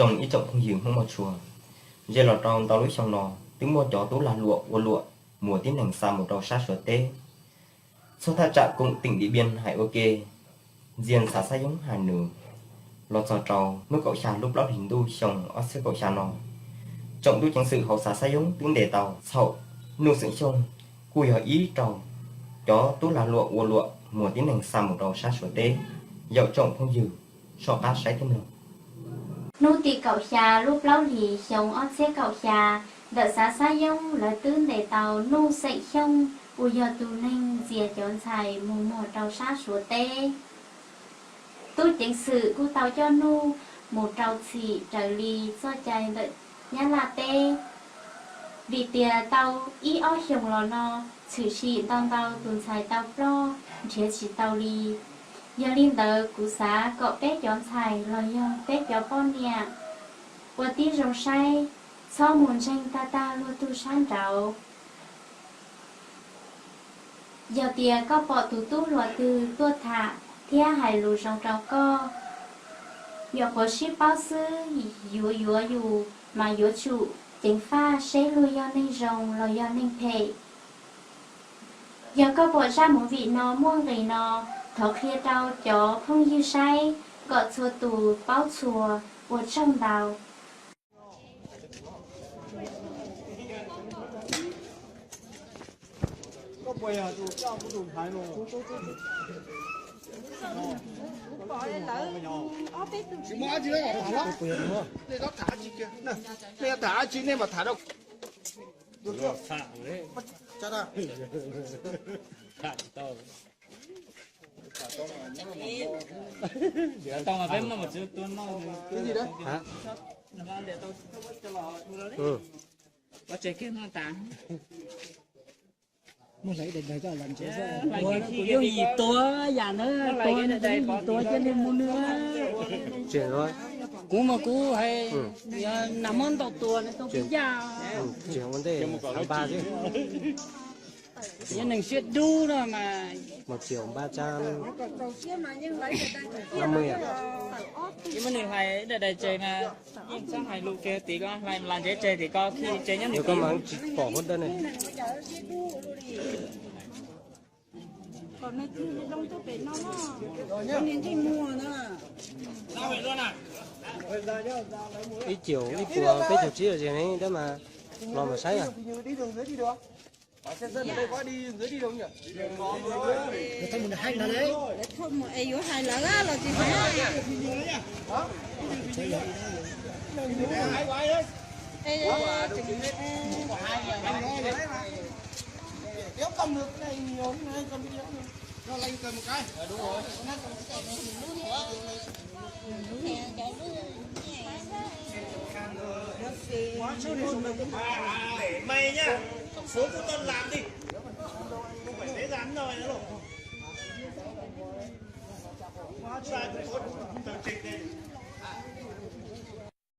Nyob zoo ib tsoom phooj ywg Hmoob Mos Tshua, ze los rau ntau lub xyoo no twb muaj cov tub lag luam ua luam muas tib neeg xa mus rau sab Suav teb. Txhua thaj tsam koom tỉnh Điện Biên hais ua ke, ntxias xav Xab Yoob Hà Nội los txog rau hnub kaum xya lub plaub hlis ntuj xyoo ob txhiab kaum xya no, tsoom tub ceev xwm hauv xav Xab Yoob twb ntes tau txhaum Nuj Xeem Xyooj, kuj yog ib rau cov tub lag luam ua luam muas tib neeg xa mus rau sab Suav teb. Yaum tsoom phooj ywg soj qab saib thiab mloog. Hnub tim kaum xya lub plaub hlis xyoo ob txhiab kaum xya, ntawm xav Xab Yoob lawv twb ntes tau Nuj Xeem Xyooj uas yog tus neeg ntxias cov ntxhais mus muag rau sab Suav teb. Tub ceev xwm kuj tau coj Nuj mus rau txhim raws li txoj cai ntawm Nyab Laj teb, vim tias tau ib ob xyoos los no tshwm sim ntau ntau tus ntxhais tau ploj nrhiav tsis tau li. Yog li ntawd kuv xav kom peb cov ntxhais los yog peb cov poj niam ua tib zoo saib, txhob mus ntseeg tag tag luag tug sab nraud. Yog tias koj pom tus tub hluas twg tuaj tham thiab hais lus zoo rau koj, nyuam qhuav sib paub xwb, yuav yuav yus mas yuav tsum ceev faj seb luag yog neeg zoo los yog neeg phem. Yog koj pom zaj movie no muaj nqis no, thov qhia rau cov phooj ywg saib kom txhua tus paub txhua. Ua tsaug ntau. Muaj hlais ib daim daim coj los ntsev xwb. Kuv yooj yim tuav yam na, tuav nws kuv yooj yim tuav cia nws mus nws. Kuv mas kuv hais, nag hmo ntau tuav nws tau pib yaj. Ua ntej npaj xwb. Yog neeg siab dub no mas. Một triệu ba trăm năm mươi à? Muab nws hlais daim daim tsev mas yeej txhob hais lus kiag tim ko, hlais los ntsev tseg tim ko, khi tsev nyob nws. Koj mas tsis pom huab dawb ne. Ib ciam ib puas peb caug tsib los ces ne, tab mas los mas saib na. Yuav hais lawv los tsis hais. Mày nhá, số của Tân làm đi. Không phải dễ dàng như này đâu. Hóa ra có tờ trình đây.